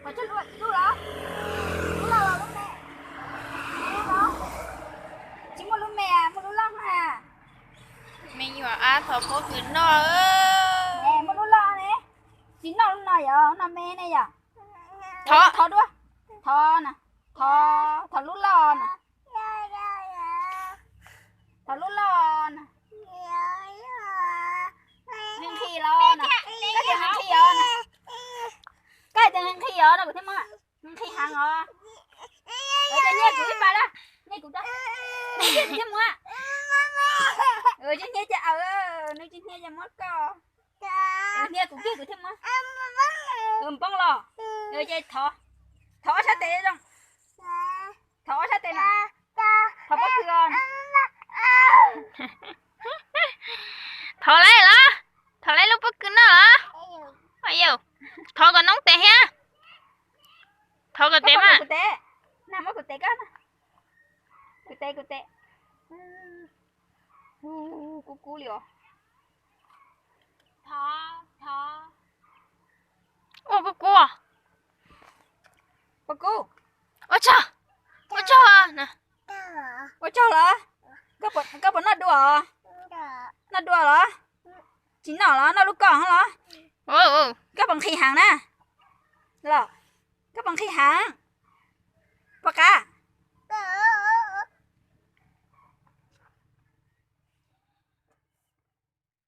Lub los lub me? Tsis muaj lub me, muaj lub loj na. Me nyuam ab thov pob kws noj. Muaj lub loj ne. Tsis noj lub no yom, no me ne yom. Thov, thov dua. Thov na. Thov, thov lub loj na. Thov lub loj na. Nqhis los na. Koj tias nqhis os na. Koj tias nqhis os no kuv thiaj muab. Nqhis heev os. Nyiaj kuv ib pas da. Nyiaj kuv da. Nyiaj kuv thiaj muab. Tsis nyiaj ces, nws tsis nyiaj ces muab koj. Nyiaj kuv kiag kuv thiaj muab. Npoob los. Ces thov, thov ob sab tes zoo. Thov ob sab tes na. Thov pob kws os. Thov lawm los? Thov lawm lub pob kws noj los? Thov kom noob tes thiab. Thov kom tes mas. Kuv tes, na muab kuv tes koj na. Kuv tes, kuv tes. Kub kub li os. Ua kub kub. Ua kub. Ua tsaug, ua tsaug. Ua tsaug los? Koj puas noj dua os? Noj dua los? Tsis noj los, noj lub koj los? Koj puas nqhis heev na? Los, koj puas nqhis heev? Puas qab?